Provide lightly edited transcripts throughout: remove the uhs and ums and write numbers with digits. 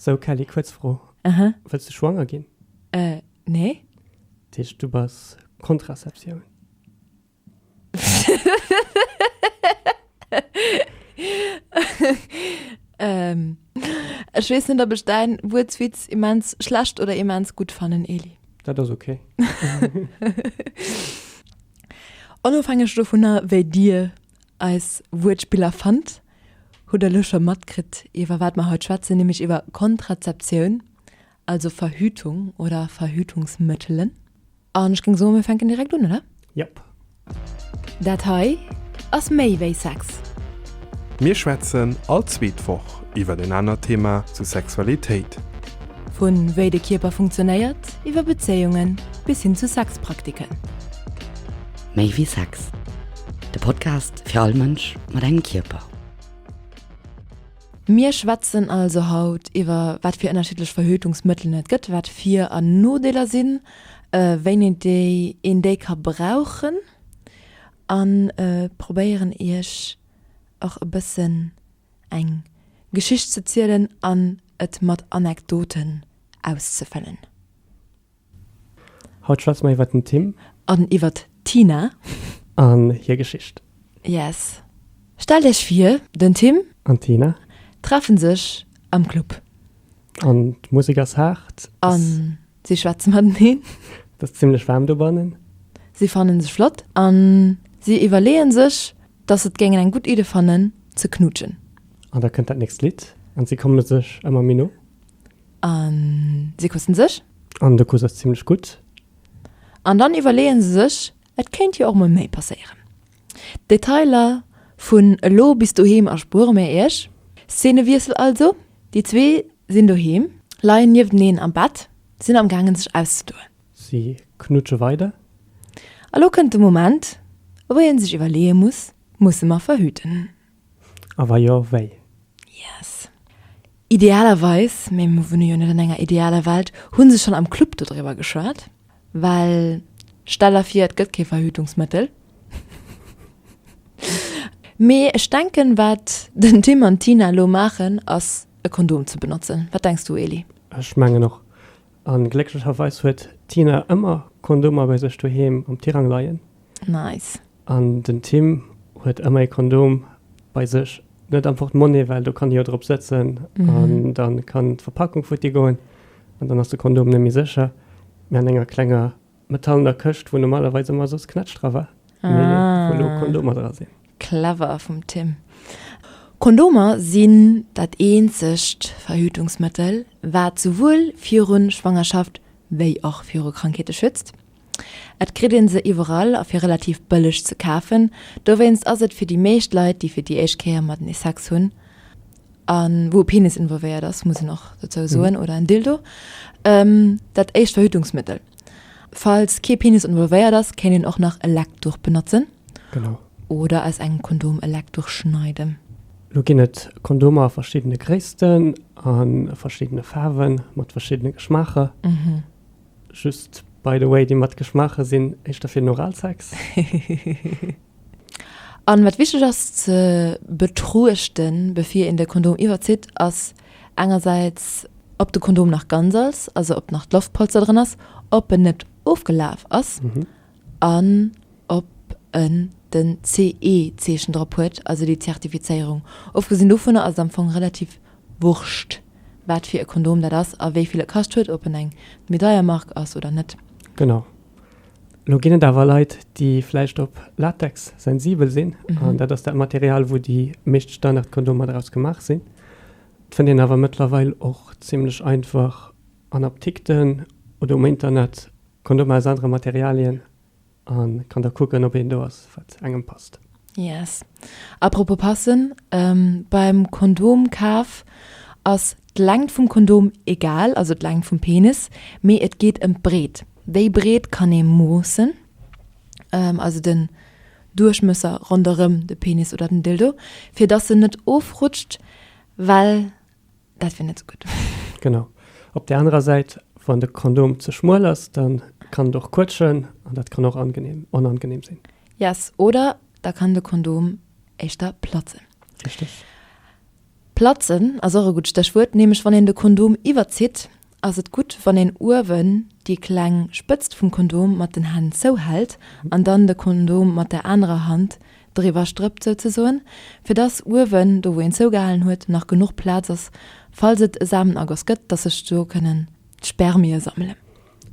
Sou Kelly, kuerz Fro, Aha. Wëlls du schwanger ginn? Äh, nee. Dat heescht du bass Kontraseptioun? Ähm, ech weess net, ob ech däin Wuertswitz immens schlecht oder immens gutt fannen, Eli. Dat ass ok. Onofhängeg dovunner, wéi dir eis Wuertspiller fannt, hutt der elo scho matkritt, iwwer wat mer haut schwätzen, nämlech iwwer Kontrazeptioun, also Verhütung oder Verhütungsmëttelen. An ech géing soen, mir fänken direkt un, oder? Jep. Dat hei ass méi wéi Sex. Mir schwätzen all zweet Woch iwwer en anert Thema zu Sexualitéit. Vu wéi de Kierper funktionéiert, iwwer Bezéiungen bis hin zu Sexpraktiken. Méi wéi Sex, de Podcast fir all Mënsch mat engem Kierper. Mir schwätzen also haut iwwer wat fir ënnerschiddlech Verhütungsmëttelen et gëtt, wat Vir an Nodeeler sinn, wéini déi een déi ka brauchen a probéieren iech och e bëssen eng Geschicht ze zielen an et mat Anekdoten auszefëllen. Haut schwätze mer iwwert den Tim. An iwwert d'Tina. An hir Geschicht. Yes. Stellt iech vir, den Tim. An d'Tina. Treffen sech am Club. An d'Musek ass haart. A si schwätze mateneen. Et ass zimlech waarm dobannen. Si fannen sech flott a si iwwerleeën sech, dass se et géingen eng gutt Idde fannen, ze knuutschen. An da kënnt dat nächst Lidd an si komme sech ëmmer méi no. A si kussen sech. An de Kuss ass zimlech gutt. An dann iwwerleeën se sech, et kéint jo och mol méi passéieren. D'Detailer vun elo bis doheem erspuere mir iech. Szenewiessel also, déi zwee sinn doheem, leien niefteneen am Bett, sinn am gaangen sech auszedoen. Si knutsche weider. A lo kënnt de Moment, wou een sech iwwerleeë muss, Musse mer verhüten? A wa jo, wéi? Yes. Idealerweis, mee mir wunne jo net an enger idealer Welt, hu se schonn am Club dodriwwer geschwat. Well stell der vir, et gëtt kee Verhütungsmëttel. Mee ech denken, wat den Tim an d'Tina elo maachen, ass e Kondom ze benotzen. Wat denks du, Eli? Ech mengen och. A glécklecherweis huet d'Tina ëmmer Kondomer bei sech doheem am Tirang leien. Nice. An den Tim huet ëmmer ee Kondom bei sech, net am Portemonnaie, well do kann hie jo drop sëtzen an da kann d'Verpackung futti goen an dann ass de Kondom net méi sécher, mä an enger klenger metallener Këscht, wou normalerweis ëmmer soss Knätsch dra war, mee wou elo Kondomer dra sinn. Clever vum Tim. Kondomer sinn dat eenzegt Verhütungsmëttel, wat souwuel viru Schwangerschaft wéi och viru Krankheete schützt. Et kritt een se iwwerall a fir relativ bëlleg ze kafen. Dowéinst ass et fir déi meescht Leit, déi fir déi éischt Kéier matenee Sex hunn, a wou e Penis involvéiert ass, muss een och dozou soen, oder en Dildo, dat éischt Verhütungsmëttel. Falls kee Penis involvéiert ass, kéint een och nach e Leckduch benotzen. Genau. Oder aus engem Kondom e Leckduch schneiden. Lo ginn et Kondomer a verschiddene Gréissten, a verschiddene Faarwen, mat verschiddene Geschmaacher. Just by the way, déi mat Geschmaache sinn éischter fir den Oralsex. An wat wichteg ass ze betruechten bevir een de Kondom iwwerzitt ass engersäits ob de Kondom nach ganz ass, also ob nach d'Loftpolster dran ass, ob en net ofgelaf ass an ob en den CE Zeechen drop huet, also déi Zertifizéierung. Ofgesinn dovunner ass et am Fong relativ Wurscht wat fir e Kondom dat ass a wéi vill e kascht huet, ob en eng méi deier Mark ass oder net. Genau. Lo ginn et awer Leit, déi vläicht op Latex sensibel sinn, an dat ass dat Material, wou déi meescht Standardkondomer draus gemaach sinn. Et fënnt een awer mëttlerweil och zimmlech einfach an Apdikten oder um Internet Kondomer aus anere Materialien. A kann da kucken, ob een do ass, wat engem passt. Yes. Apropos passen, beim Kondomkaf ass d'Längt vum Kondom egal, also d'Längt vum Penis, mee et geet ëm d'Breet. Déi Breet kann ee moossen, also den Duerchmësser ronderëm de Penis oder den Dildo, fir dass en net ofrutscht, well Dat wier net sou gutt. Genau. Op där anerer Säit, wann de Kondom ze schmuel ass, da kann et och quëtschen an dat kann och angenehm, onangenehm sinn. Yes, oder da kann de Kondom éischter platzen. Richteg. Platzen ass och e gutt Stéchwuert, nämlech wann een de Kondom iwwerzitt, ass et gutt wann een uewen déi kleng Spëtzt vum Kondom mat den Hänn zouhält an dann de Kondom mat der anerer Hand driwwer strëppt souzesoen, fir dass uewen, do wou een zougehalen huet, nach genuch Plaz ass, falls et e Samenagoss gëtt, dass sech do kënnen d'Spermie sammelen.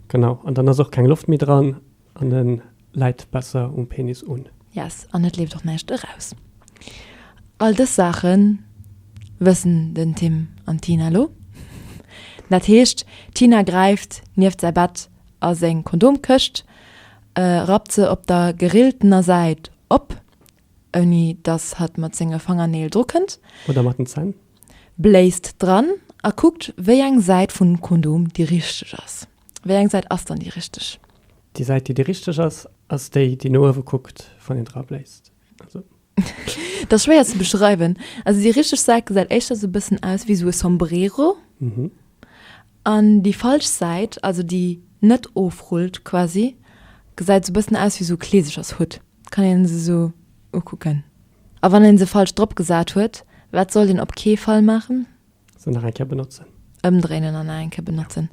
Genau, an dann ass och keng Loft méi dran an e läit besser um Penis un. Yes, an et leeft och näischt eraus. All dës Saache wëssen den Tim an d'Tina elo. Dat heescht, d'Tina gräift nieft säi Bett a seng Kondomkëscht, rappt se op der gerilltener Säit op, ouni dass hatt mat senge Fangerneel dru kënnt. Oder mat den Zänn. Bléist dran a kuckt, wéi eng Säit vum Kondom déi richteg ass. Wéi eng Säit ass dann déi richteg? Déi Säit, déi déi richteg ass, ass déi, déi no uewe kuckt, wann een dra bléist. Also. Dat ass schwéier ze beschreiwen. Also déi richteg Säit gesäit éischter sou e bëssen aus wéi sou e Sombrero. An déi falsch Säit, also déi net ofrullt quasi, gesäit sou e bëssen aus wéi sou e Kleesechershutt. Kann een se sou ukucken. A wann een se falsch drop gesat huet, wat sollt een op kee Fall maachen? Se nach eng Kéier benotzen. Ëmdréinen an nach eng Kéier benotzen.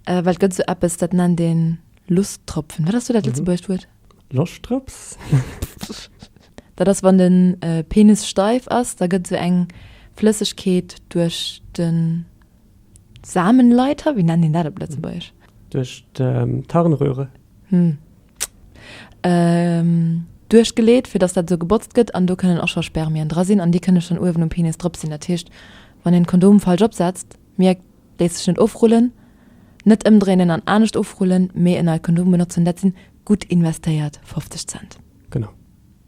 Well et gëtt esou eppes, dat nennt een Lusttropfen. Wat ass do dat lëtzebuergescht Wuert? Loschtdrëps? Dat ass, wann de Penis steif ass, da gëtt esou eng Flëssegkeet duerch de Samenleiter, wéi nennt een dat op Lëtzebuergesch? Duerch d'Harnröhre. Hm. Duerchgeleet, fir dass dat esou gebotzt gëtt an do kënnen och scho Spermien dra sinn an déi kënne schonn uewen um Penis drop sinn. Dat heescht, wann een d'Kondom falsch opsetzt, mierkt, léisst sech net ofrullen, net ëmdréinen an anescht ofrullen, mee en neit Kondom benotzen. Dat sinn gutt investéiert 50 Cent. Genau.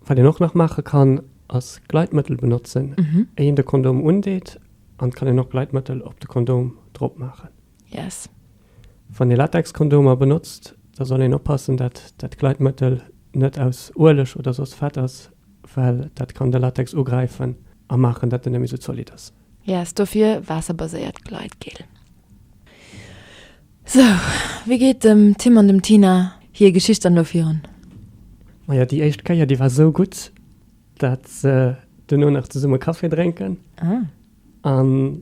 Wat een och nach maache kann, ass Gleitmëttel benotzen, éi een de Kondom undeet an et kann een och Gleitmëttel op de Kondom drop maachen. Yes. Wann ee Latexkondomer benotzt, da soll een oppassen, dat dat Gleitmëttel net aus Ueleg oder soss Fett ass, well dat kann de Latex ugräifen a maachen, dat en net méi sou zolidd ass. Yes, dofir waasserbaséiert Gleitgel. Sou, wéi geet dem Tim an dem Tina hir Geschicht dann elo virun? Maja, déi éischt Kéier, déi war sou gutt, dat se duerno nach zesumme Café drénken. Ah. An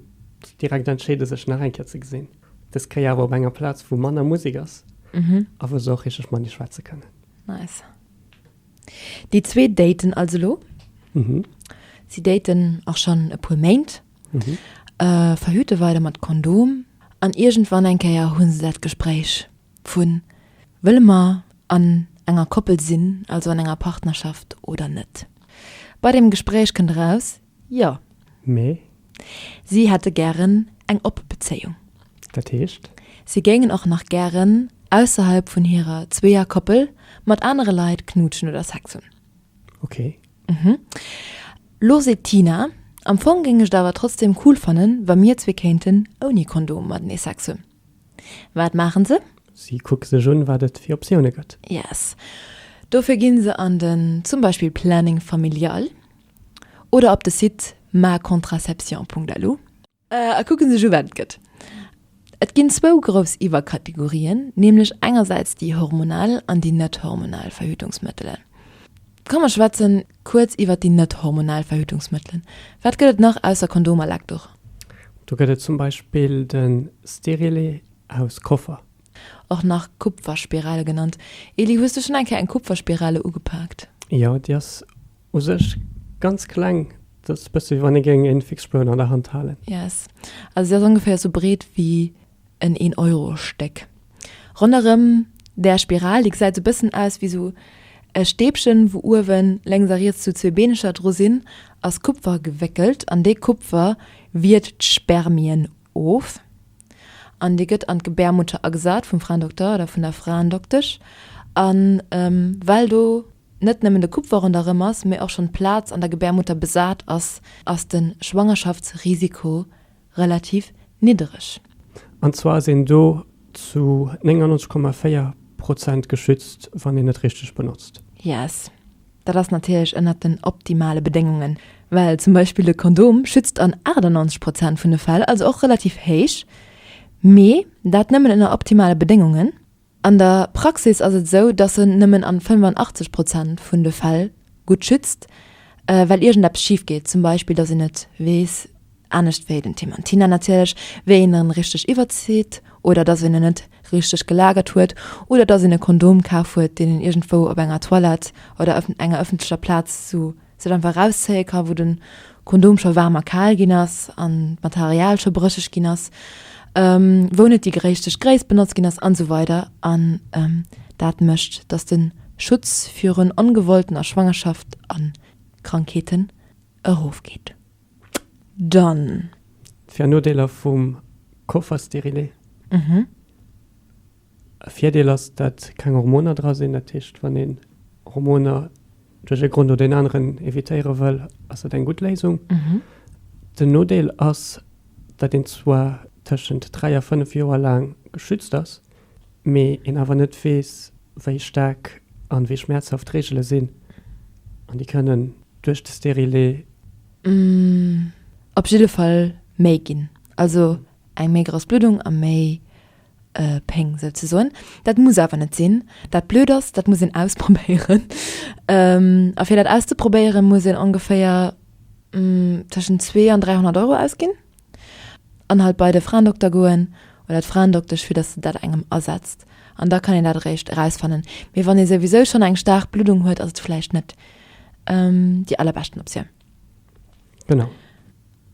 direkt entscheede sech nach eng Kéier ze gesinn. Dës Kéier awer op enger Plaz, wou manner Musek ass a wou se och richteg matenee schwätze kënnen. Nice. Déi zwee daten also elo. Si daten och schonn e puer Méint, verhüte weider mat Kondom an iergendwann eng Kéier hu se dat Gespréich vu wëlle mer an enger Koppel sinn, also an enger Partnerschaft oder net. Bei deem Gespréich kënnt eraus, Jo. Mee? Si hätte gären eng oppe Bezéiung. Dat heescht? Si géingen och nach gären ausserhalb vun hirer Zweeër-Koppel mat anere Leit knuutschen oder Sex hunn. Ok. Mhm. Lo seet d'Tina, Am Fong géing ech et awer trotzdem cool fannen, wa mir zwee kéinten ouni Kondom matenee Sex hunn. Wat maachen se? Si kucke sech un, wat et fir Optioune gëtt. Yes. Dofir ginn se an den zum Beispill Planning Familial. Oder op de Site macontraception.lu. A kucke sech u wat et gëtt. Et ginn zwou grouss Iwwerkategorien, nämlech engersäits déi hormonal an déi net-hormonal Verhütungsmëttelen. Komm mer schwätzen kuerz iwwert déi net-hormonal Verhütungsmëttelen. Wat gëtt et nach ausser Kondom a Leckduch? Do gëtt et zum Beispill de Sterilet aus Koffer. Och nach Kupferspirale genannt. Eli, hues du schonn eng Kéier eng Kupferspirale ugepaakt? Jo, déi ass U sech ganz kleng, dat ass bësse wéi wann ee géing en Fixspuan an der Hand halen. Yes, also si ass ongeféier sou breet wéi en een Euro Stéck. Ronderëm där Spiral, déi gesäit sou bëssen aus wéi sou e Stäbchen, wou uewen lénks a riets sou zwee Beenecher dru sinn, ass Kupfer gewéckelt an dee Kupfer wiert d'Spermien of an dee gëtt an d'Gebärmutter agesat vum Fraendokter oder vun der Fraendoktesch an well do net nëmmen de Kupfer ronderëm ass, mee och schonn d'Plaz an der Gebärmutter besat ass, ass de Schwangerschaftsrisiko relativ niddereg. An zwar ass een do zu 99,4 Prozent geschützt, wann een et richteg benotzt. Yes, dat ass natierlech ënnert den optimale Bedéngungen, well zum Beispill de Kondom schützt an 98 Prozent vun de Fäll, also och relativ héich, mee dat nëmmen ënner optimale Bedéngungen. An der Praxis ass et esou, dass en nëmmen an 85 Prozent vun de Fäll gutt schützt, well iergendeppes schif geet, zum Beispill dass een net weess. Anescht wéi den Tim an d'Tina natierlech, wéi een en richteg iwwerzitt oder dass een en net richteg gelagert huet oder dass een e Kondom kaf huet, deen een iergendwou op enger Toilette oder enger ëffentlecher Plaz sou sech einfach erauszéie ka wou de Kondom scho waarm a kal ginn ass an d'Material scho brécheg ginn ass, wou net déi richteg Gréisst benotzt ginn ass an esou weider an dat mécht, dass de Schutz virun ongewolltener Schwangerschaft a Krankheeten erofgeet. Dann. Vir an Nodeeler vum Kofferstérilet. E Virdeel ass, dat keng Hormoner dra sinn. Dat heescht, wann een Hormoner duerch e Grond oder een aneren evitéiere wëll, ass dat eng gutt Léisung. Den Nodeel ass, dat een zwar tëschent 3 a 5 Joer laang geschützt ass, mee een awer net weess, wéi staark an wéi schmäerzhaft d'Reegele sinn an déi kënnen duerch de Stérilet. Op jidde Fall méi ginn. Also eng méi grouss Bluddung a méi Péng souzesoen. Dat muss awer net sinn. Dat blöd ass, dat muss een ausprobéieren. A fir dat auszeprobéieren, muss een ongeféier tëschent 2 an 300 Euro ausginn an halt bei de Fraendokter goen oder d'Fraendoktesch, fir dass se dat engem asetzt. An da kann een dat eréischt erausfannen. Mee wann ee souwisou schonn eng staark Bluddung huet, ass et vläicht net déi allerbeschten Optioun. Genau.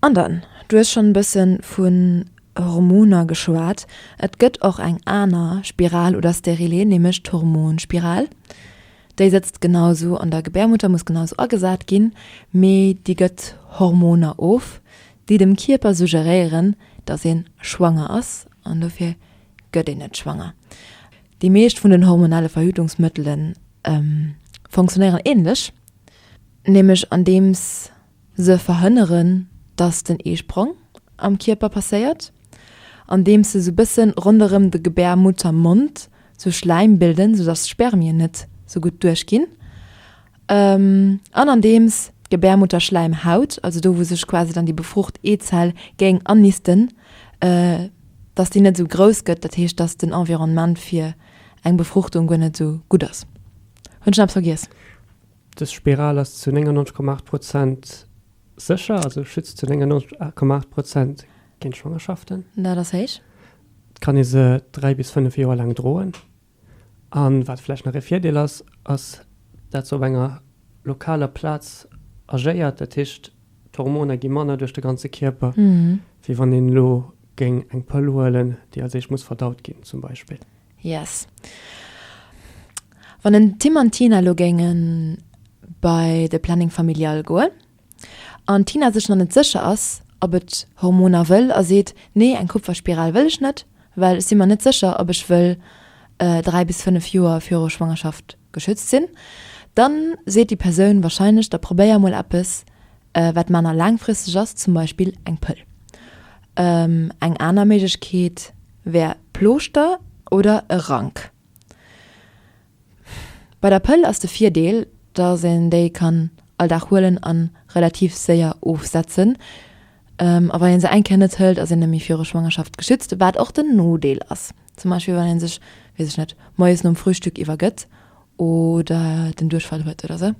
An dann, du hues schonn e bësse vun Hormoner geschwat, et gëtt och eng aner Spiral oder Stérilet, nämlech d'Hormonspiral. Déi sëtzt genau sou an der Gebärmutter, muss genau sou agesat ginn, mee déi gëtt Hormoner of, déi dem Kierper suggeréieren, dass ee schwanger ass an dofir gëtt een net schwanger. Déi meescht vun den hormonelle Verhütungsmëttele fonctionnéieren änlech, nämlech andeems Se verhënneren, dass den Eesprong am Kierper passéiert, andeems se sou bëssen ronderëm de Gebärmuttermond sou Schläim bilden, sou dass d'Spermien net sou gutt duerchginn, an andeems d'Gebärmutterschläimhaut, also do wou sech quasi dann déi befrucht Eezell géing annisten, dass déi net sou grouss gëtt, dat heescht, dass den Environnement fir eng Befruchtung guer net sou gutt ass. Hunn ech nach eppes vergiess? Dës Spiral ass zu 99,8 Prozent sécher, also schützt zu 99,8 Prozent géint Schwangerschaften. Dat ass héich. Et kann ee se 3 bis 5 Joer laang droen. A wat vläicht nach e Virdeel ass, ass dat se op enger lokaler Plaz agéiert. Dat heescht, d'Hormoner gi manner duerch de ganze Kierper, wéi wann een elo géing eng Pëll huelen, déi als éischt muss verdaut ginn zum Beispill. Yes. Wann den Tim an d'Tina elo géinge bei de Planning Familial goen an d'Tina sech nach net sécher ass, ob et Hormoner wëll a seet, nee, eng Kupferspiral wëll ech net, well ech si mer net sécher, ob ech wëll 3 bis 5 Joer viru Schwangerschaft geschützt sinn, dann seet déi Persoun wahrscheinlech, da probéier mol eppes, wat manner laangfristeg ass, zum Beispill eng Pëll. Eng aner Méiglechkeet wär Plooschter oder e Rank. Bei der Pëll ass de Virdeel, dass een déi kann all Dag huelen a relativ séier ofsetzen. A wann een se eng Kéier net hëlt, ass een net méi viru Schwangerschaft geschützt, wat och den Nodeel ass. Zum Beispill wann ee sech, weess ech net, moies nom Frühstück iwwergëtt oder den Duerchfall huet oder sou.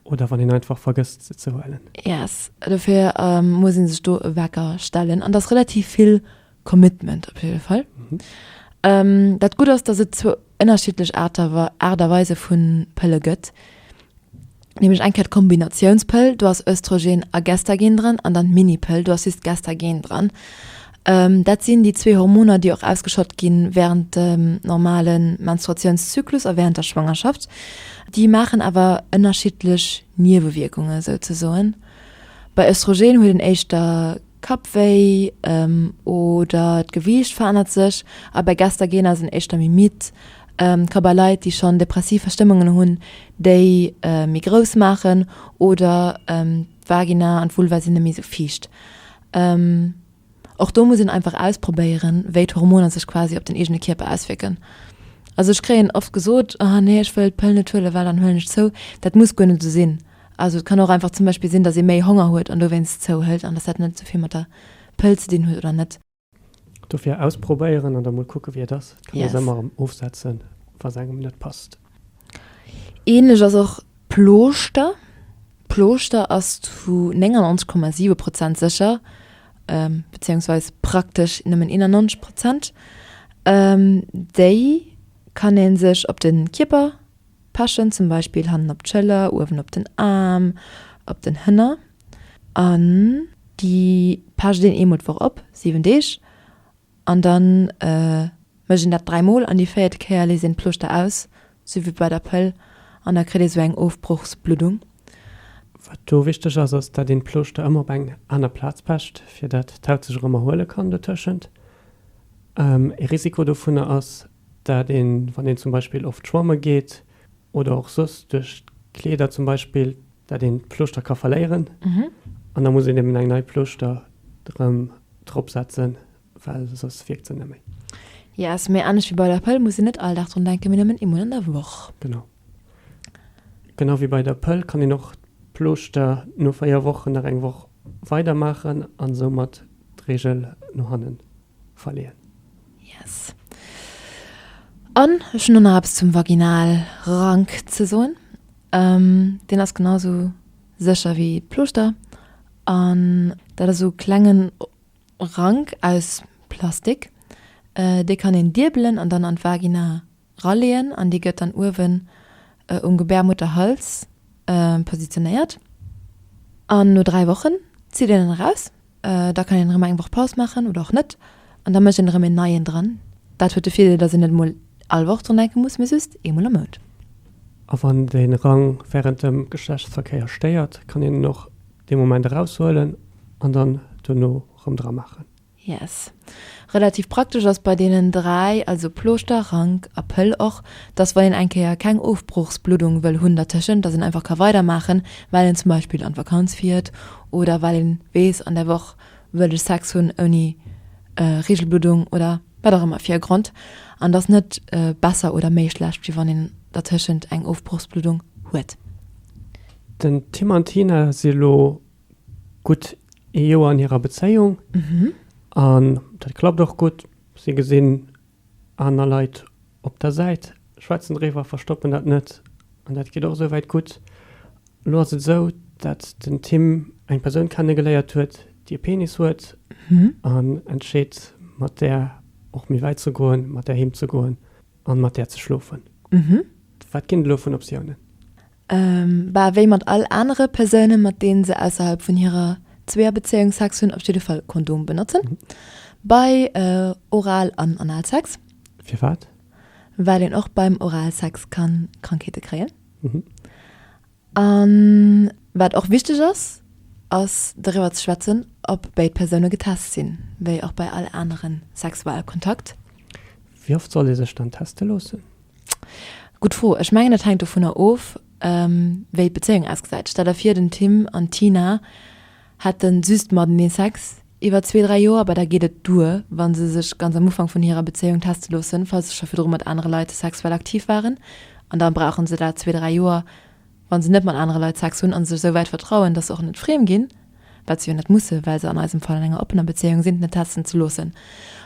Oder wann een einfach vergësst se ze huelen. Yes, dofir muss een sech do e Wecker stellen an dat ass relativ vill Commitment op jidde Fall. Dat Gutt ass, datt et zwou ënnerschiddlech Aart a Weise vu Pëlle gëtt, nämlech eng Kéier d'Kombinatiounspëll, do ass Östrogen a Gestagen dran, an dann d'Minipëll, do ass just Gestagen dran. Dat sinn déi zwee Hormoner, déi och ausgeschott gi wärend dem normale Menstruatiounszyklus a wärend der Schwangerschaft. Déi maachen awer ënnerschiddlech Niewewierkunge souzesoen. Bei Östrogen huet een éischter Kappwéi oder d'Gewiicht verännert sech a bei Gestagen ass een éischter méi midd. Ka bei Leit, déi schonn depressiv Verstëmmungen hunn, déi méi grouss maachen oder d'Vagina an d'Vulva sinn net méi sou fiicht. Och do muss een einfach ausprobéieren, wéi d'Hormoner sech quasi op den eegene Kierper auswierken. Also ech kréien oft gesot, ah nee, ech wëll d'Pëll net huelen, well dann huelen ech zou. Dat muss guer net esou sinn. Also et kann och einfach zum Beispill sinn, datt ee méi Honger huet an dowéinst zouhëlt an datt dat net esou vill mat der Pëll ze dinn huet oder net. Dofir ausprobéieren an da mol kucke wéi et ass. Et kann ee se ëmmer erëm ofsetzen, wa se engem net passt. Ähnlech ass och Plooschter. D'Plooschter ass zu 99,7 Prozent sécher, bezéiungsweis praktesch nëmmen 91 Prozent. Déi kann ee sech op de Kierper pechen, zum Beispill hannen op d'Schëller, uewen op den Aarm, op den Hënner. An déi pecht een eemol d'Woch op, 7 Deeg. An dann mécht een dat 3 mol an déi véiert Kéier léisst een d'Plooschter aus, sou wéi bei der Pëll, an da kritt ee sou eng Ofbrochsbluddung. Wat do wichteg ass, ass dat een d'Plooschter ëmmer op eng aner Plaz pecht, fir dat d'Haut sech erëm erhuele kann dotëschent. Ee Risiko dovunner ass, dat een, wann een zum Beispill oft schwamme geet oder och soss duerch d'Kleeder zum Beispill, dat een d'Plooschter ka verléieren an da muss een eben eng nei Plooschter erëm drop setzen, well soss wierkt se net méi. Yes, mee anescht wéi bei der Pëll muss een net all Dag drun denken, mee nëmmen eemol an der Woch. Genau. Genau wéi bei der Pëll kann een och d'Plooschter no 4 Wochen nach eng Woch weider maachen an soumat d'Reegel no hannen verleeën. Yes. An ech hunn och nach eppes zum Vaginalrank ze soen. Deen ass genau sou sécher wéi d'Plooschter an dat ass sou e klengen Rank aus Plastik. Dee kann een diebelen an dann an d'Vagina raleeën an déi gëtt dann uewen um Gebärmutterhals positionéiert. An no 3 Wochen zitt een en eraus. Da kann een erëm eng Woch Paus maachen oder och net an da mécht een erëm een neien dran. Dat huet de Virdeel, datt een net emol all Woch drun denke muss, mee just eemol am Mount. A wann de Rang wärend dem Geschlechtsverkéier stéiert, kann een en och dee Moment eraushuelen an dann dono erëm dra maachen. Yes. Relativ praktesch ass bei deenen 3, also Plooschter, Rank a Pëll och, dass wann een eng Kéier keng Ofbrochsbluddung wëll hunn dertëschent, dass een einfach ka weidermaachen, well een zum Beispill an d'Vakanz fiert oder well een weess an der Woch wëll ech Sex hunn ouni Reegelbluddung oder wat och ëmmer fir e Grond. An dass net besser oder méi schlecht wéi wann een dertëschent eng Ofbrochsbluddung huet. Den Tim an d'Tina si lo gutt ee Joer an hirer Bezéiung an dat klappt och gutt. Si gesinn aner Leit op der Säit, schwätzen driwwer, verstoppen dat net an dat geet och esouwäit gutt. Elo ass et esou, dat den Tim eng Persoun kennegeléiert huet, déi e Penis huet an entscheet mat där och méi wäit ze goen, mat där heem ze goen an mat där ze schlofen. Wat ginn et elo vun Optiounen? Bah, wéi mat all anere Persounen, mat deenen se ausserhalb vun hirer Zweeërbezéiung Sex hunn, op jidde Fall Kondom benotzen. Bei Oral an Analsex. Firwat? Well een och beim Oralsex kann Krankheete kréien. An wat och wichteg ass, ass doriwwer ze schwätzen, ob béid Persoune getest sinn, wéi och bei all anere Sexualkontakt. Wéi oft soll ee sech dann teste loossen? Gutt Fro. Ech mengen dat hänkt dovunner of, wéi d'Bezéiung ausgesäit. Stell der vir den Tim an d'Tina hätte just matenee Sex iwwer zwee, dräi Joer, bah da geet et duer, wa se sech ganz am Ufank vun hirer Bezéiung teste loossen, falls se scho virdru mat anere Leit sexuell aktiv waren. An da brauche se dat zwee, dräi Joer, wa se net mat anere Leit Sex hunn a sech esou wäit vertrauen, datt se och net friem ginn, wat se jo net musse, well se an eisem Fall an enger oppener Bezéiung sinn, net testen ze loossen.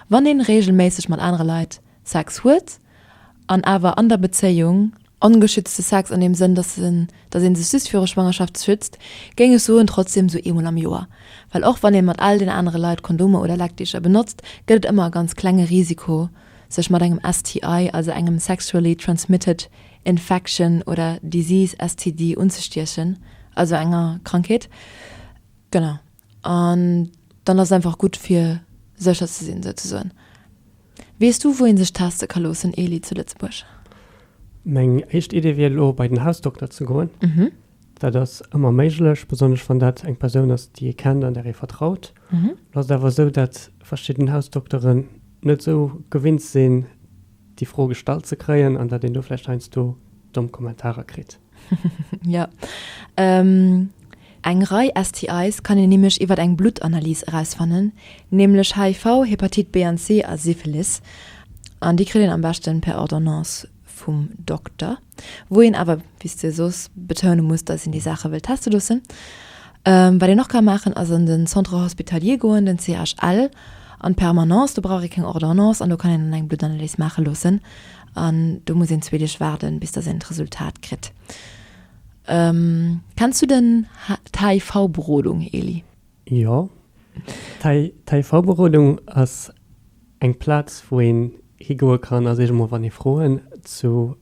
Wann ee reegelméisseg mat anere Leit Sex huet an awer an der Bezéiung, ongeschützte Sex an deem Sënn, dass en, dass ee sech just viru Schwangerschaft schützt, géing ech soen, trotzdem sou eemol am Joer. Well och wann ee mat all den anere Leit Kondomer oder Leckdicher benotzt, gëtt et ëmmer e ganz klenge Risiko, sech mat engem STI, also engem Sexually Transmitted Infection oder Disease, STD, unzestiechen, also enger Krankheet. Genau. An dann ass et einfach gutt, fir sécher ze sinn, souzesoen. Weess du wou een sech teste ka loossen Eli zu Lëtzebuerg? Meng éischt Idee wier elo bei den Hausdokter ze goen. Dat ass ëmmer méiglech, besonnesch wann dat eng Persoun ass déi ee kennt an där ee vertraut. Lo ass et awer esou, dat verschidden Hausdokteren net esou gewinnt sinn déi Fro gestallt ze kréien an dat een do vläicht heiansdo domm Kommentarer kritt. Jo. Eng Rei STIs kann een nämlech iwwer eng Bluttanalys erausfannen, nämlech HIV, Hepatit B an C a Syphilis. An déi kritt een am beschten per Ordonnance vum Dokter, wou een awer, wéi s de soos, betoune muss, dass een déi Saache wëll teste loossen. Wat een och ka maachen, ass an den Centre hospitalier goen, den CHL, an d'Permanence. Do brauch ee keng Ordonnance an do kann een dann eng Bluttanalys maache loossen. An do muss een zwee Deeg waarden, bis dass een d'Resultat kritt. Kenns du den d'HIV-Berodung, Eli? Jo. D'HIV-Berodung ass eng Plaz, wou een higoe kann a sech emol, wann ee Froen zu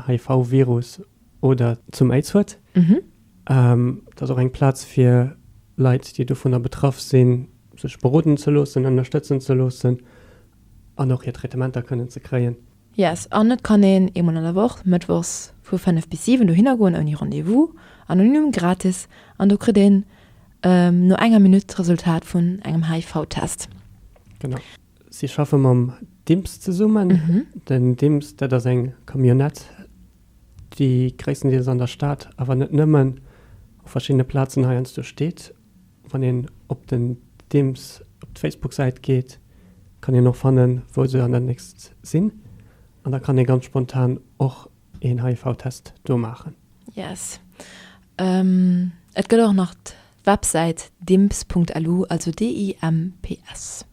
HIV-Virus oder zum Aids huet. Et ass och eng Plaz fir Leit, déi dovunner betraff sinn, sech beroden ze loossen, ënnerstëtzen ze loossen an och hir Traitementer kënnen ze kréien. Yes, an et kann een eemol an der Woch, mëttwochs vu 5 bis 7 dohinner goen ouni Rendez-vous, anonym, gratis, an do kritt een no enger Minutt d'Resultat vun engem HIV-Test. Genau. Si schaffe mam DIMPS zesummen. Den DIMPS, dat ass eng Camionnette, déi gréisstendeels an der Stad, awer net nëmmen, op verschiddene Plazen heiansdo steet. Wann een op den DIMPS op d'Facebook-Säit geet, kann een och fannen, wou se an der nächst sinn. An da kann ee ganz spontan och een HIV-Test do maachen. Yes. Et gëtt och nach d'Websäit dimps.lu, also D-I-M-P-S.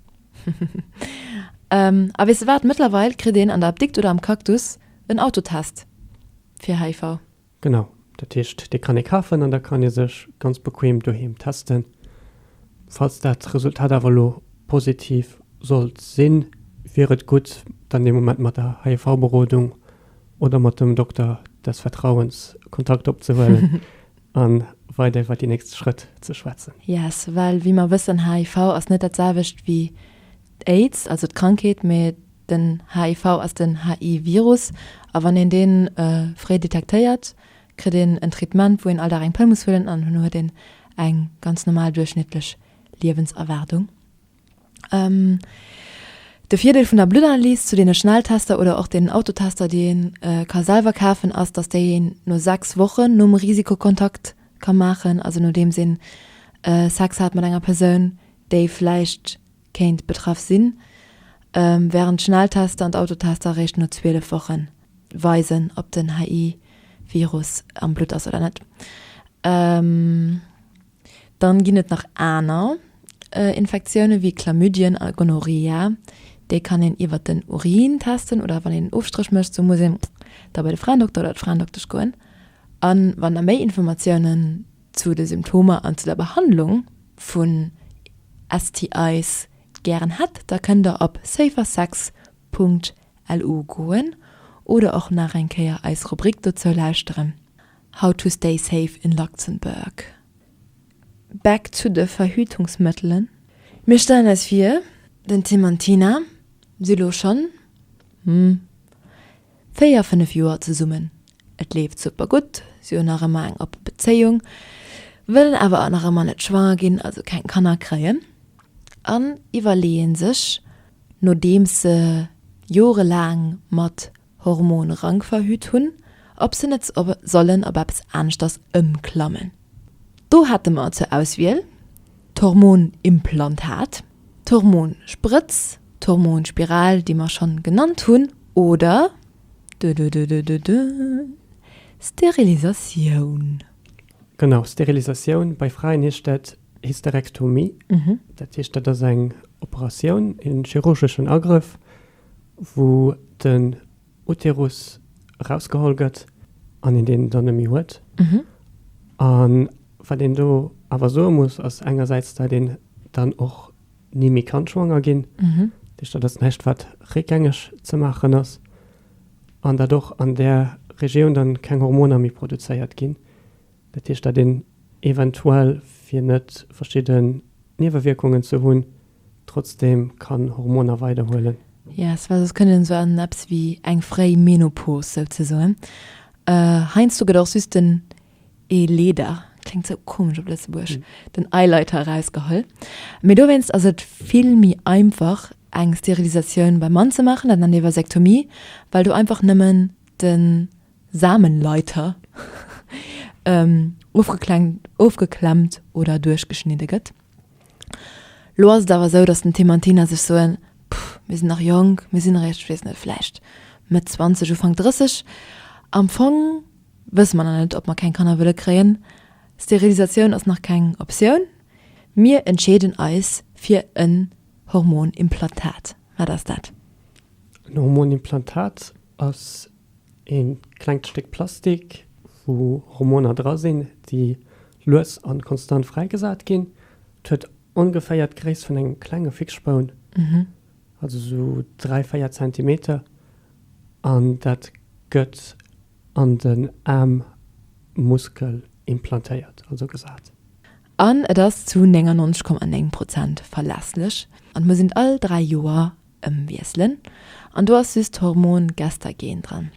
A weess de wat, mëttlerweil kritt een an der Apdikt oder am Cactus en Autotest fir HIV. Genau, dat heescht dee kann ee kafen an da kann ee sech ganz bequem doheem testen. Falls dat Resultat awer elo positiv sollt sinn, wier et gutt dann dee Moment mat der HIV-Berodung oder mat dem Dokter des Vertrauens Kontakt opzehuelen a weider iwwer déi nächst Schrëtt ze schwätzen. Yes, well wéi mer wëssen, HIV ass net dat selwecht wéi d'Aids, also d'Krankheet, mee Den HIV ass den HI-Virus a wann een dee fréi detektéiert, kritt een en Traitement, wou een all Dag eng Pëll muss huelen an herno huet een eng ganz normal duerchschnittlech Liewenserwaardung. De Virdeel vun der Bluttanalys zu deene Schnelltester oder och deenen Autotester, déi ee ka selwer kafen, ass, datt déi een no 6 Wochen nom Risikokontakt ka maachen, also nodeems een Sex hat mat enger Persoun, déi vläicht kéint betraff sinn, wärend d'Schnelltester an d'Autotester eréischt no 12 Woche weisen, ob den HI-Virus am Blutt ass oder net. Dann ginn et nach aner Infektioune wéi Chlamydien a Gonorrhea. Déi kann een iwwer den Urin testen oder wann een en Ofstréch mécht. Sou muss een da bei de Fraendokter oder d'Fraendoktesch goen. A wann der méi Informatiounen zu de Symptomer an zu der Behandlung vun STIs gären hätt, da kënnt der op safersex.lu goen oder och nach eng Kéier eis Rubrik dozou lauschteren, How to stay safe in Luxembourg. Back zu de Verhütungsmëttelen. Mir stellen eis vir, den Tim an d'Tina si lo schonn, hm, 4, 5 Joer zesummen. Et leeft super gutt, si hunn nach ëmmer eng oppe Bezéiung, wëllen awer nach ëmmer net schwanger ginn, also keng Kanner kréien an iwwerleeë sech, nodeems se jorelaang mat Hormonrank verhüt hunn, ob se net sollen op eppes aneschters ëmklammen. Do hätte mer zur Auswiel d'Hormonimplantat, d'Hormonsprëtz, d'Hormonspiral, déi mer schonn genannt hunn, oder, dödödödödö, Sterilisatioun. Genau, Sterilisatioun, bei Fraen heescht dat Hysterektomie. Dat heescht, dat ass eng Operatioun, e chirurgeschen Agrëff, wou den Uterus erausgeholl gëtt an een deen dann net méi huet. A wat een do awer soe muss, ass engersäits, datt een dann och ni méi kann schwanger ginn. Dat heescht, dat ass näischt, wat réckgängeg ze maachen ass. An datt och an där Regioun dann keng Hormoner méi produzéiert ginn. Dat heescht, datt een eventuell, fir net verschidden Niewewierkungen ze hunn, Trotzdem kann Hormoner weiderhuelen. Yes, well soss kënnt een esou an eppes wéi eng fréi Menopos souzesoen. Heiansdo gëtt och just den Eeleeder, kléngt sou komesch op Lëtzebuergesch, den Eileiter erausgeholl. Mee dowéinst ass et vill méi einfach eng Sterilisatioun beim Mann ze maachen, dat nennt ee Vasektomie, well do einfach nëmmen de Samenleiter ofgeklemmt oder duerchgeschnidde gëtt. Lo ass et awer esou, datt den Tim an d'Tina sech soen, Pff, mir sinn nach jonk, mir sinn eréischt, ech weess net, vläicht Mëtt 20, Ufank 30. Am Fong wësse mer nach net, ob mer keng Kanner wëlle kréien. Sterilisatioun ass nach keng Optioun. Mir entscheeden eis fir en Hormonimplantat. Wat ass dat? En Hormonimplantat ass e klengt Stéck Plastik, wou Hormoner dra sinn, déi lues a konstant fräigesat ginn. Et huet ongeféier d'Gréisst vun engem klenge Fixspoun, also sou 3, 4 Zentimeter, an dat gëtt an den Aarmmuskel implantéiert, also gesat. An et ass zu 99,9 Prozent verlässlech an et muss een et all 3 Joer ëmwiesselen an do ass just d'Hormon Gestagen dran.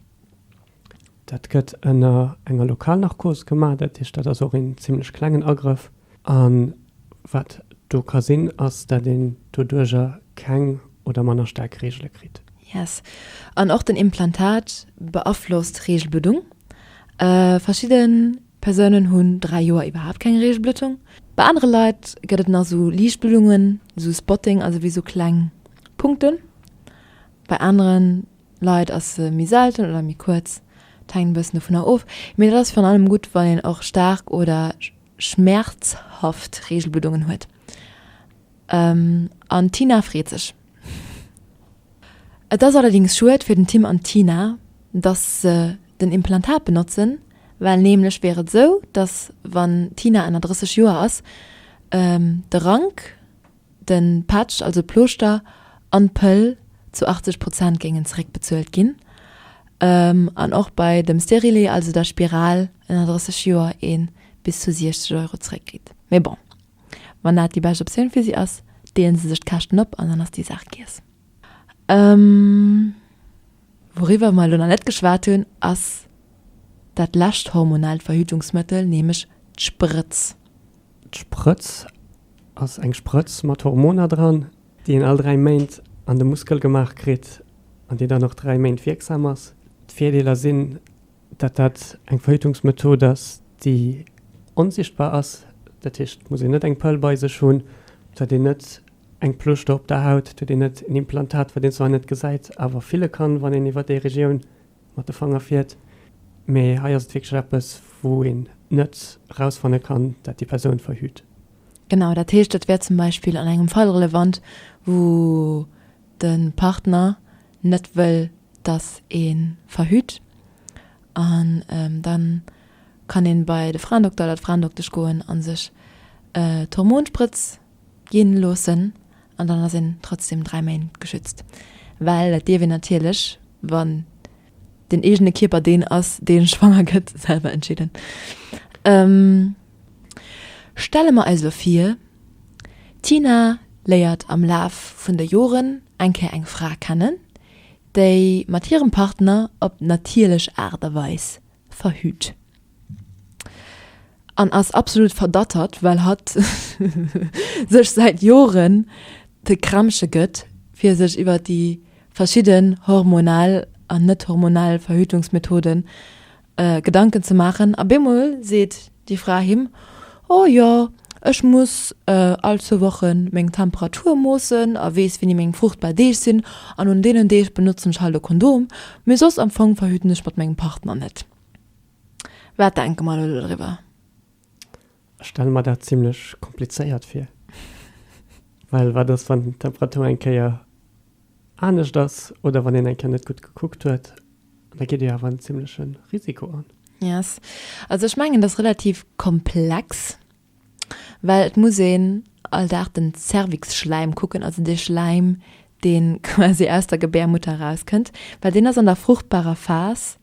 Dat gëtt ënner enger Lokalnarkos gemaach, dat heescht dat ass och een zimlech klengen Agrëff. A wat do ka sinn, ass dat een doduercher keng oder manner staark Reegele kritt. Yes. An och den Implantat beaflosst d'Reegelbluddung. Verschidde Persounen hunn 3 Joer iwwerhaapt keng Reegelbluddung. Bei anere Leit gëtt et nach sou liicht Bluddungen, sou Spotting, also wéi sou kleng Punkten. Bei anere Leit ass se méi selten oder méi kuerz, et hänkt e bëssen dovunner of. Mee dat ass virun allem gutt, wann een och staark oder schmäerzhaft Reegelbluddungen huet. An d'Tina freet sech. Et ass allerdings schued fir den Tim an d'Tina, dass se den Implantat benotzen, well nämlech wier et esou, dass wann d'Tina ënner 30 Joer ass, de Rank, de Patch, also d'Plooschter, an d'Pëll zu 80 Prozent géingen zeréckbezuelt ginn an och bei dem Stérilet, also der Spiral, ënner 30 Joer ee bis zu 60 Euro zeréckkritt. Mee bon, wann dat déi bescht Optioun fir si ass, deelen se sech d'Käschten op an dann ass déi Saach giess. Wouriwwer mer elo nach net geschwat hunn, ass dat lescht hormonellt Verhütungsmëttel, nämlech d'Sprëtz. D'Sprëtz ass eng Sprëtz mat Hormoner dran, déi een all 3 Méint an de Muskel gemaach kritt an déi dann och 3 Méint wierksam ass. D'Virdeeler sinn, dat dat eng Verhütungsmethod ass, déi onsichtbar ass, dat heescht, et muss een net eng Pëll bei sech hunn, et huet een net eng Pluschter op der Haut, et huet een net en Implantat, wat een zwar net gesäit, awer fille kann, wann een iwwer déi Regioun mat de Fanger fiert. Mee hei ass et wierklech eppes, wou een net erausfanne kann, dat déi Persoun verhüt. Genau, dat heescht, dat wär zum Beispill an engem Fall relevant, wou de Partner net wëll, dass ee verhüt. An da kann ee bei de Fraendokter oder d'Fraendoktesch goen a sech d'Hormonsprëtz ginn loossen an dann ass een trotzdem 3 Méint geschützt. Well dat dierf een natierlech, wann den eegene Kierper deen ass, dee schwanger gëtt, selwer entscheeden. Stelle mer eis elo vir, d'Tina léiert am Laf vun de Joren eng Kéier eng Fra kennen, déi mat hirem Partner op natierlech Aart a Weis verhüt. An ass absolut verdattert, well hatt sech säit Joren de Krämpche gëtt, fir sech iwwer déi verschidden hormonell an net hormonell Verhütungsmethoden Gedanken ze maachen. A bemol seet déi Fra him, Oh jo, ech muss all zwou Woche meng Temperatur moossen a weess, wéini meng fruchtbar Deeg sinn, an un deenen Deeg benotzen ech halt e Kondom, mee soss am Fong verhüten ech mat mengem Partner net. Wat denke mer elo doriwwer? Ech stelle mer dat zimlech komplizéiert vir, well wat ass, wann d'Temperatur eng Kéier anescht ass oder wann een eng Kéier net gutt gekuckt huet? Da geet ee jo awer en zimleche Risiko an. Yes. Also ech mengen, dat ass relativ komplex, well et muss een all Dag den Cervixschläim kucken, also dee Schläim, dee quasi aus der Gebärmutter erauskënnt, well deen ass an der fruchtbarer Phas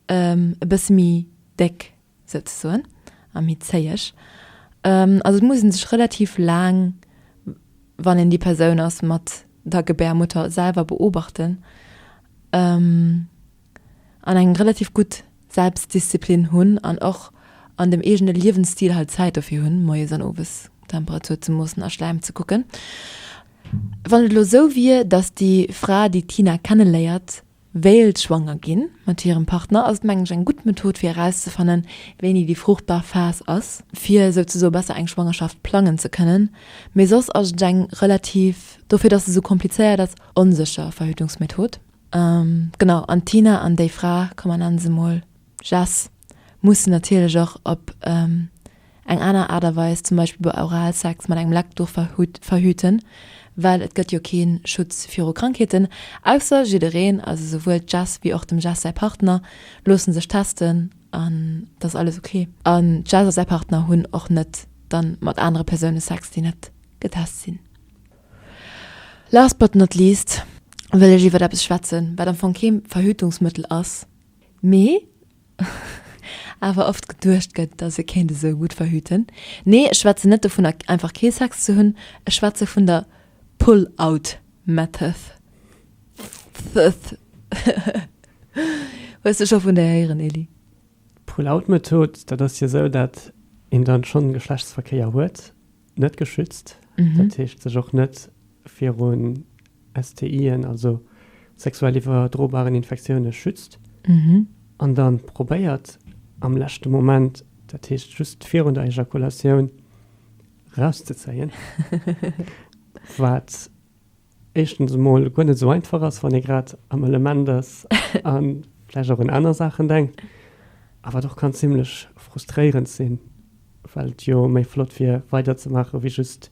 e bësse méi déck souzesoen a méi zéieg. Also et muss ee sech relativ laang, wann een déi Persoun ass mat der Gebärmutter, selwer beobachten an eng relativ gutt Selbstdisziplin hunn an och an dem eegene Liewensstil halt Zäit dofir hunn, moies an owes Temperatur ze moossen a Schläim ze kucken. Wann et elo sou wier, datt déi Fra, déi d'Tina kenneléiert, wéilt schwanger ginn mat hirem Partner, ass et mengen ech eng gutt Method fir erauszefannen, wéini déi fruchtbar Phas ass, fir souzesoe besser eng Schwangerschaft plangen ze kënnen. Mee soss ass et eng relativ, dofir dass se sou komplizéiert ass, onsécher Verhütungsmethod. Genau, an d'Tina an déi Fra, komm mer nennen se mol Jess, mussen natierlech och op eng aner Aart a Weis, zum Beispill bei Oralsex mat engem Leckduch verhüten, well et gëtt jo kee Schutz viru Krankheeten, ausser jiddereen, also souwuel d'Jess wéi och dem Jess säi Partner, loosse sech testen. An et ass alles ok. An d'Jess a säi Partner hunn och net dann mat anere Persoune Sex, déi net getest sinn. Last but not least wëll ech iwwert eppes schwätzen, wat am Fong kee Verhütungsmëttel ass, mee awer oft geduecht gëtt, dass e kéint esou gutt verhüten. Nee, ech schwätzen net dovunner, einfach kee Sex ze hunn, ech schwätze vun der Pull-out Method. Hues de scho vun där héieren, Elie? D'Pull-out-Method, dat ass jo esou, dat een dann schonn Geschlechtsverkéier huet, net geschützt, dat heescht sech och net virun STIen, also sexuell iwwerdrobaren Infektioune schützt an dann probéiert am leschte Moment, dat heescht just virun der Ejakulatioun, rauszezéien, wat éischtens emol guer net esou einfach ass, wann ee grad am Element ass a vläicht och un aner Saachen denkt, a wat och kann zimlech frustréierend sinn, well et jo méi flott wier weiderzemaache wéi just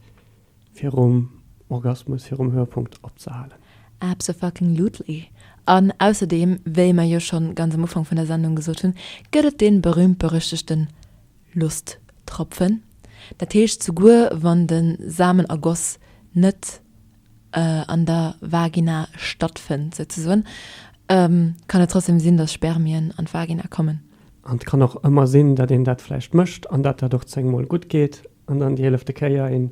virum Orgasmus, virum Höhepunkt opzehalen. Absofuckinglutely. An ausserdeem, wéi mer jo schonn ganz am Ufank vun der Sendung gesot hunn, gëtt et dee berühmt-berüchtegten Lusttropfen. Dat heescht, souguer wann de Samenergoss net an der Vagina stattfënnt souzesoen, kann et trotzdem sinn, dass Spermien an d'Vagina kommen. An et kann och ëmmer sinn, datt een dat vläicht mécht an datt dat och zéngmol gutt geet an dann déi eelefte Kéier een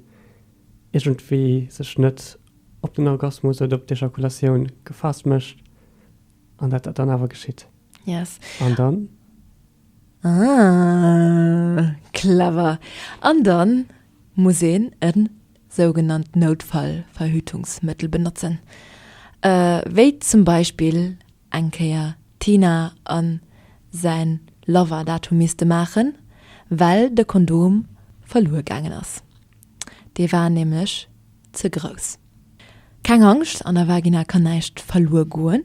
iergendwéi sech net op den Orgasmus oder op d'Ejakulatioun gefaasst mécht an datt dat dann awer geschitt. Yes. An dann? Ah, clever. An dann muss een e sougenannt Noutfallverhütungsmëttel benotzen, wéi zum Beispill eng Kéier d'Tina a säin Lover dat hu misste maachen, well de Kondom verluer gaangen ass. Dee war nämlech ze grouss. Keng Angscht, an der Vagina kann näischt verluer goen.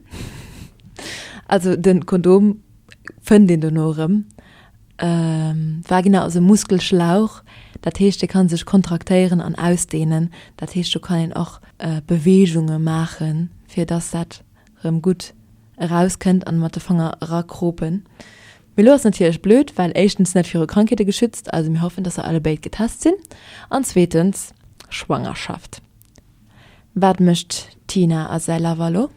Also de Kondom fënnt een dono erëm. D'Vagina ass e Muskelschlauch, dat heescht dee kann sech kontraktéieren an ausdehnen. Dat heescht do kann een och Beweegunge maachen, fir dass dat erëm gutt erauskënnt an mat de Fanger erakropen. Mee lo ass natierlech blöd, well éischtens net viru Krankheete geschützt, also mir hoffen, dass se allebéid getest sinn, an zweetens Schwangerschaft. Wat mécht d'Tina a säi Lover lo?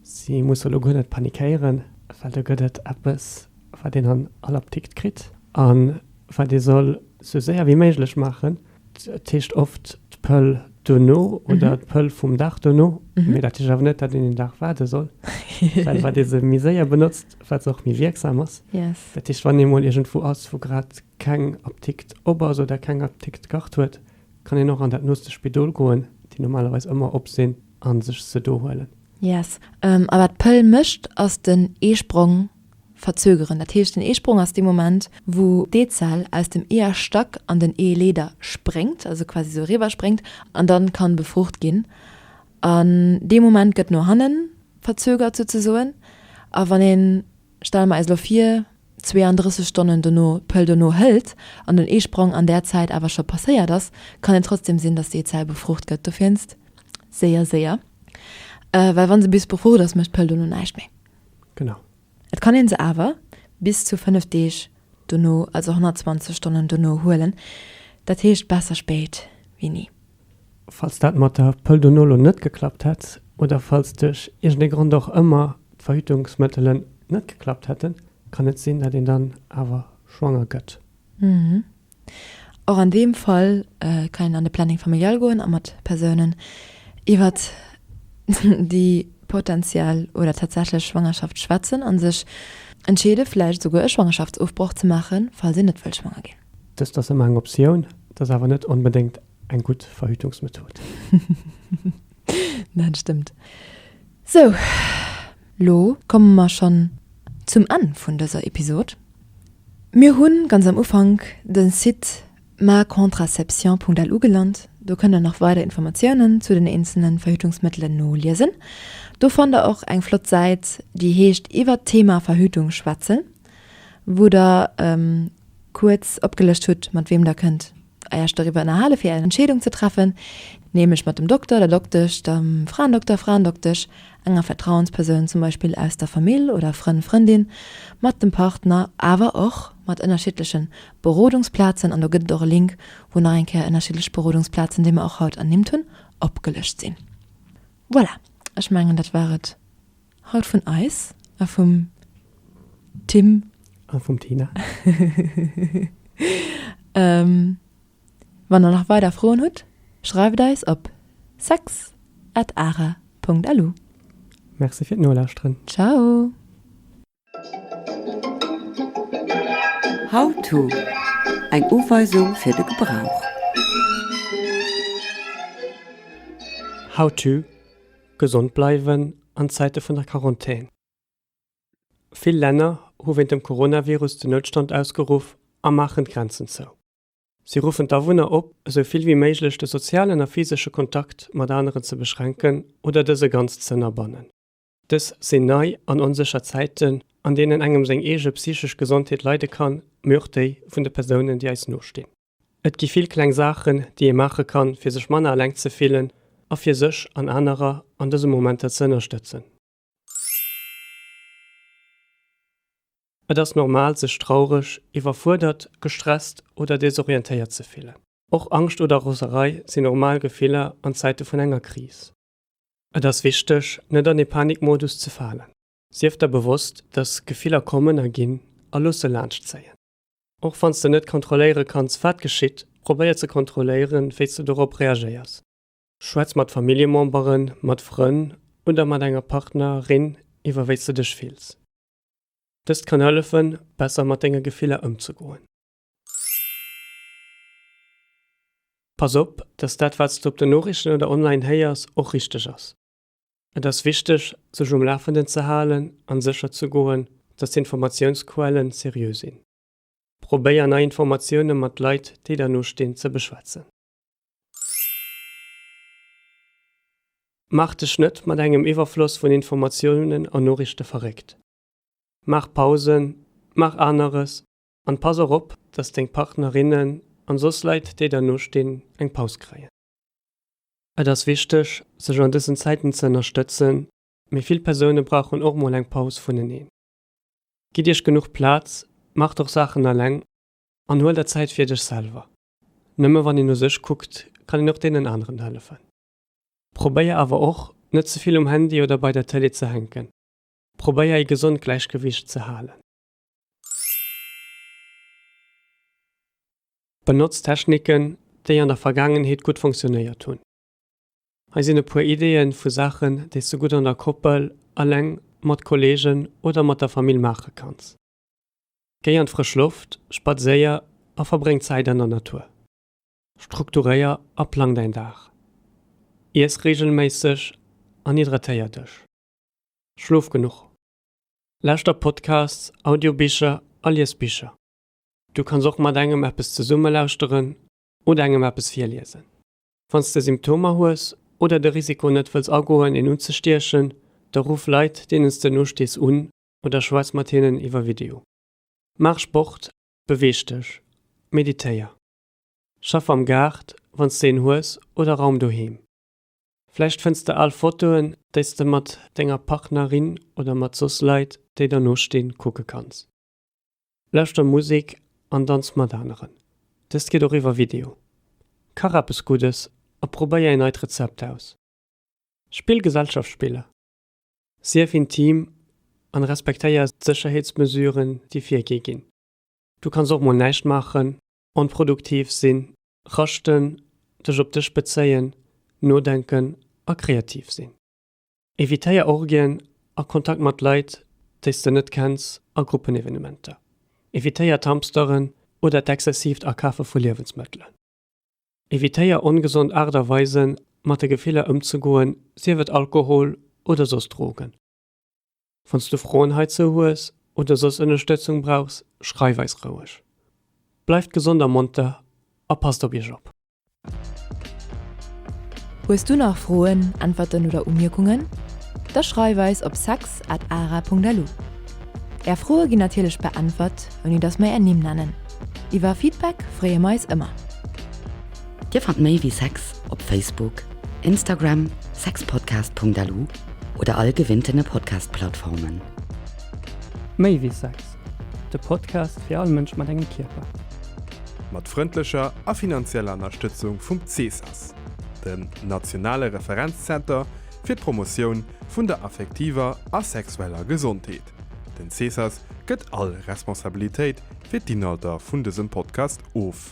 Si musse lo guer net panikéieren, well do gëtt et eppes, wat een an all Apdikt kritt a wat ee soll sou séier wéi méiglech maachen. Et heescht oft d'Pëll dono oder d'Pëll vum Dag dono, mee dat heescht awer net, datt een een Dag waarde soll, well wat ee se méi séier benotzt, wat se och méi wierksam ass. Dat heescht, wann ee mol iergendwou ass, wou grad keng Apdikt op ass oder keng Apdikt d'Kart huet, kann een och an dat nooste Spidol goen, déi normalerweis ëmmer op sinn, a sech se do huelen. Yes. A wat d'Pëll mécht, ass den Eesprong verzögeren. Dat heescht, den Eesprong ass dee Moment, wou d'Eezell aus dem Eeërstack an den Eeleeder spréngt, also quasi esou eriwwer spréngt an dann kann befrucht ginn. An dee Moment gëtt no hannen verzögert souzesoen. A wann een, stelle mer eis elo vir, 32 Stonnen dono d'Pëll dono hëlt an den Eesprong an där Zäit awer scho passéiert ass, kann et trotzdem sinn, dass d'Eezell befrucht gëtt. Dowéinst séier, séier, well wa se bis befrucht ass, mécht d'Pëll dono näischt méi. Genau. Et kann een se awer bis zu 5 Deeg dono, also 120 Stonnen dono huelen. Dat heescht besser spéit wéi ni. Falls dat mat der Pëll dono lo net geklappt hätt oder falls duerch iergendee Grond och ëmmer d'Verhütungsmëttelen net geklappt hätten, kann et sinn, dat een dann awer schwanger gëtt. Och an deem Fall kann een an de Planning familial goen a mat Persounen iwwert déi potentiell oder tatsächlech Schwangerschaft schwätzen a sech entscheede vläicht esouguer e Schwangerschaftsofbroch ze maachen, falls een net wëll schwanger ginn. Dëst ass ëmmer eng Optioun, et ass awer net onbedéngt eng gutt Verhütungsmethod. Dat stëmmt. Sou, lo komme mer schonn zum Enn vun dëser Episod. Mir hunn ganz am Ufank de Site macontraception.lu gelant. Do kënnt der nach weider Informatiounen zu den eenzelnen Verhütungsmëttelen noliesen. Do fannt der och eng flott Säit déi heescht Iwwert d'Thema Verhütung schwätzen, wou der kuerz opgelëscht hutt mat weem der kënnt Iech doriwwer ënnerhale fir är Entscheedung ze treffen. Nämlech mat dem Dokter, der Doktesch, dem Fraendokter, Fraendoktesch, enger Vertrauenspersoun zum Beispill aus der Famill oder Frënn, Frëndin, mat dem Partner, awer och mat ënnerschiddleche Berodungsplazen. An do gëtt et och e Link, wou nach eng Kéier ënnerschiddlech Berodungsplazen, déi mer och haut ernimmt hunn, opgelëscht sinn. Voilà, ech mengen dat war et haut vun eis a vum Tim. A vum Tina. Wann der nach weider Froen hutt, schreift eis op sex at ara Punkt lu. Merci fir d'Nolauschteren. Ciao! How to, Eng Uweisung fir de Gebrauch. How to, Gesond bleiwen an Zäite vun der Quarantän. Vill Länner hu wéint dem Coronavirus den Noutstand ausgeruff a maachen d'Grenzen zou. Si ruffen d'Awunner op, esou vill wéi méiglech de sozialen a physesche Kontakt mat aneren ze beschränken oder dëse ganz z'ënnerbannen. Dës sinn nei an onsécher Zäiten, an deenen engem seng eege psychesch Gesondheet leide kann, mee och déi vun de Persounen, déi eis nostinn. Et gi vill kleng Saachen, déi ee maache kann, fir sech manner eleng ze fillen a fir sech an anerer an dëse Momenter ze ënnerstëtzen. Et ass normal, sech traureg, iwwerfuerdert, gestresst oder desorientéiert ze fillen. Och Angscht oder Roserei sinn normal Gefiller an Zäite vun enger Kris. Et ass wichteg, net an ee Panikmodus ze falen. Sief der bewosst, dass Gefiller kommen a ginn a looss se laanschtzéien. Och wann s de net kontrolléiere kanns, wat geschitt, probéier ze kontrolléieren, wéi s de dorop reagéiers. Schwätz mat Familljememberen, mat Frënn oder mat enger Partner, rin iwwer wéi s de dech fills. Dëst kann hëllefen, besser mat denge Gefiller ëmzegoen. Pass op, dass dat wat s de op den Noriichten oder online héiers och richteg ass. Et ass wichteg, sech um Lafenden ze halen an sécher ze goen, dass d'Informatiounsquellen seriö sinn. Probéier nei Informatioune mat Leit, déi der no stinn, ze beschwätzen. Maach dech net mat engem Iwwerfloss vun Informatiounen an Noriichte verréckt. Maach Pausen, maach aneres an pass och op, dass deng Partnerinnen an soss Leit, déi der no stinn, eng Paus kréien. Et ass wichteg, sech an dësen Zäiten ze ënnerstëtzen, mee vill Persoune brauchen och mol eng Paus vuneneen. Gitt iech genuch Plaz, maacht och Saachen eleng an huel der Zäit fir dech selwer. Nëmme wann een u sech kuckt, kann een och deenen aneren hëllefen. Probéier awer och, net ze vill um Handy oder bei der Tëlee ze hänken. Probéier ee gesond Gläichgewiicht ze halen. Benotz Techniken, déi an der Vergaangenheet gutt funktionéiert hunn. Hei sinn e puer Ideeë vu Saachen, déi s du gutt an der Koppel, eleng, mat Kolleegen oder mat der Famill maache kanns. Géi an d'frësch Loft, spadséier a verbréng Zäit an der Natur. Strukturéier a plang däin Dag. Iess reegelméisseg an hydratéier dech. Schlof genuch. Lauschter Podcasts, Audiobicher a lies Bicher. Du kanns och mat engem eppes zesumme lauschteren oder engem eppes virliesen. Wann s de Symptomer hues oder de Risiko net wëlls agoen een unzestiechen, da ruff Leit deenen s de nostees un oder schwätz mat hinnen iwwer Video. Maach Sport, beweeg dech, meditéier. Schaff am Gaart, wann s de een hues, oder raum doheem. Vläicht fënns de al Fotoen, déi s de mat denger Partnerin oder mat soss Leit, déi der no stinn, kucke kanns. Lauschter Musek an danz mat aneren. Dëst geet och iwwer Video. Kach eppes Guddes a probéier een neit Rezept aus. Spill Gesellschaftsspiller. Sief intim an respektéier d'Sécherheetsmesuren, déi virgi ginn. Du kanns och mol näischt maachen, onproduktiv sinn, raschten, dech op dech bezéien, nodenken a kreativ sinn. Evitéier Orgien a Kontakt mat Leit, déi s de net kenns a Gruppenevenementer. Evitéier d'Hamsteren oder d'exzessiivt Akafe vu Liewensmëttelen. Evitéier ongesond Aart a Weisen, mat de Gefiller ëmzegoen, sief et Alkohol oder soss Drogen. Wann s du Froen heizou hues oder soss Ënnerstëtzung brauchs, schreif eis roueg. Bleift gesond a monter a passt op iech op! Hues du nach Froen, Äntwerten oder Umierkungen? Da schreif eis op sex at ara.lu. Är Froe ginn natierlech beäntwert, ouni dass mer är Nimm nennen. Iwwer Feedback freeë mer eis ëmmer. Dir fannt méi wéi Sex op Facebook, Instagram, sexpodcast.lu oder all gewinntene Podcast-Plattformen. Méi wéi Sex, de Podcast fir all Mënsch mat engem Kierper. Mat frëndlecher a finanzieller Ënnerstëtzung vum CSAS, dem nationale Referenzzenter fir d'Promotioun vun der affektiver a sexueller Gesondheet. Den CSAS gëtt all Responsabilitéit fir d'Inhalter vun dësem Podcast of.